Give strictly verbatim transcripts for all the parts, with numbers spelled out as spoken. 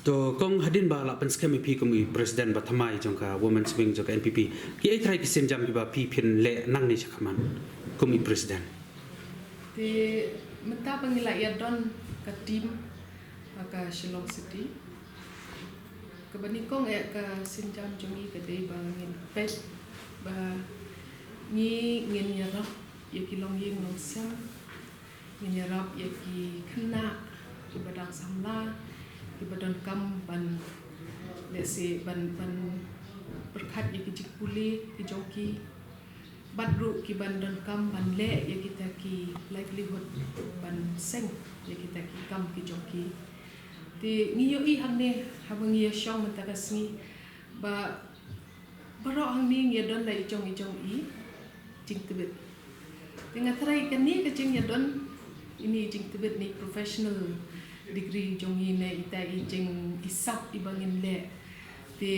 To kong, hadien ba la pynskhem ïa phi kum i president ba thymmai jong ka Women's Wing jong ka N P P, ki ei trai ki sienjam kiba phi phin leh nangne shakhmat kum i president? Te mynta ba ngi la ïa don ka team ha ka Shillong City, kaba nyngkong eh ka sienjam jong ngi ka dei ba ngin peit ba ngi ngin ïarap ïa ki longïing longsem, ngin ïarap ïa ki khynnah kiba dang samla, kiba donkam ban, let's say, ban, ban pyrkhat ïa ki jingpule ki jong ki, bad ruh kiban donkam ban leh ïa kita ki livelihood, ban seng ïa kita ki kam ki jong ki. Te ngi ïohi hangne haba ngi ïa shong mynta ka sngi ba baroh hangne ngi ïa don la i jong i jong i jingtbit. Te nga tharai kane ka jingïadon ine i jingtbit ne professional degree jong i ne ita i jingisap iba ngin leh, te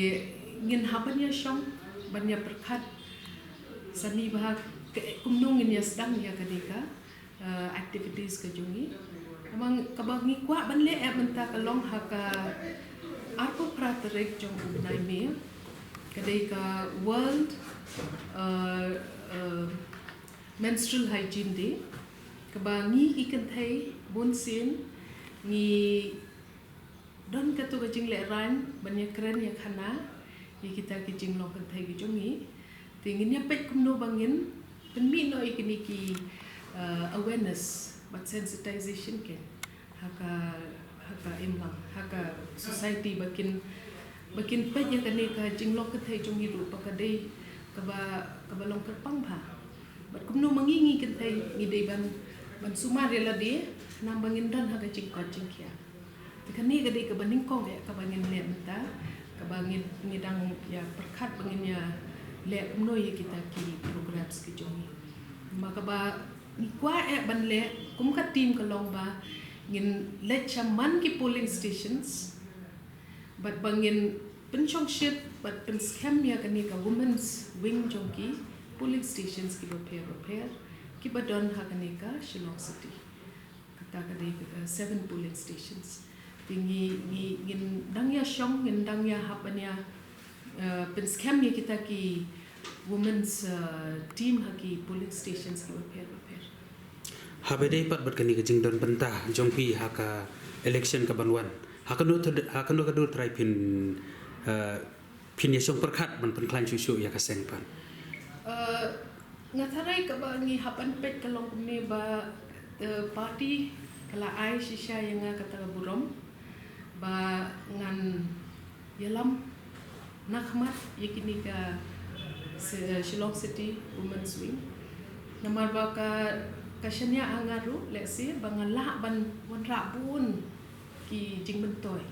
ngin hap ban ïa shong ban ïa pyrkhat sani ba ha ka, kumno ngin ïa sdang ïa kane ka uh, activities ka jong ngi. Namar kaba ngi kwah ban leh eh mynta ka long ha ka arphew phra tarik jong u bnai May, ka dei ka World uh, uh, Menstrual Hygiene Day, kaba ngi ki kynthei bunsien ngi don kato ka jinglehrain ban ïa kren ïa khana ïa kita ki jinglong kynthei ki jong ngi. Te ngin ïa peit kumno ba ngin pynmih noh ïa kine ki uh, awareness bad sensitization kein ha ka, ha ka imlang, ha ka society, ba kin, ba kin peit ïa kane ka jinglong kynthei jong ngi ruh ba ka dei kaba, kaba long kyrpang bha. Bad kumno ma ngi ngi kynthei ngi dei ban, ban sumar ïa lade namar ba ngin don ha ka jingkoit jingkhiah. Te kane ka dei kaba nyngkong eh kaba ngin leh mynta, kaba ngin, ngi dang ïa pyrkhat ba ngin ïa leh kumno ïa kita ki programs ki jong ngi. Ma kaba ngi kwah eh ban leh kum ka team ka long ba ngin leit sha man ki polling stations bad ba ngin pynshongshit bad pynskhem ïa kane ka Women's Wing jong ki polling stations kiba pher bapher kiba don ha kane ka Shillong City. Kata ka dei ka, uh, seven polling stations. Te ngi, ngi, ngin dang ïa shong, ngin dang ïa hap ban ïa uh, pynskhem ïa kita ki women's uh, team ha ki polling stations kiba pher bapher. Haba dei pat bad kane ka jingdon bynta jong phi ha ka election kaban wan, ha kano, ha kano ka dur trai phin uh, phin ïa shong pyrkhat ban pynkhlaiñ shuh shuh ïa ka seng pat? Uh, nga tharai kaba ngi hap ban peit ka long kumne ba uh, party ka la ai shisha ïa nga kata ka burom ba ngan ïalam na khmat ïa kine ka Shillong City Women's Wing. Namar ba ka, ka shaniah ha nga ruh, let's say, ba nga lah ban wanrah bun ki jingmyntoi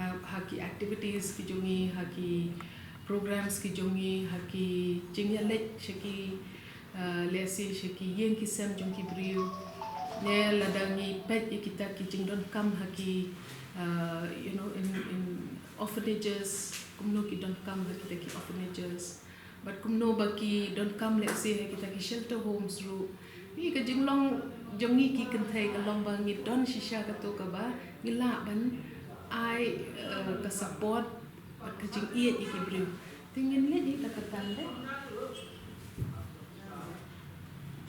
ha, ha ki activities ki jong ngi, ha ki programs ki jong ngi, ha ki jingïaleit sha ki uh, let's say sha ki ïing ki sem jong ki briew, ne lada ngi peit ïa kita ki jingdonkam ha ki uh, you know, in, in orphanages, kumno ki donkam ha kita ki orphanages, bad kumno ba ki donkam, let's say, ha kita ki shelter homes ruh. Ïa ka jinglong jong ngi ki kynthei ka long ba ngi don shisha kato kaba ngi lah ban ai uh, ka support bad ka jingïeit ïa ki briew. Te ngin leit ïa kata ka tan de.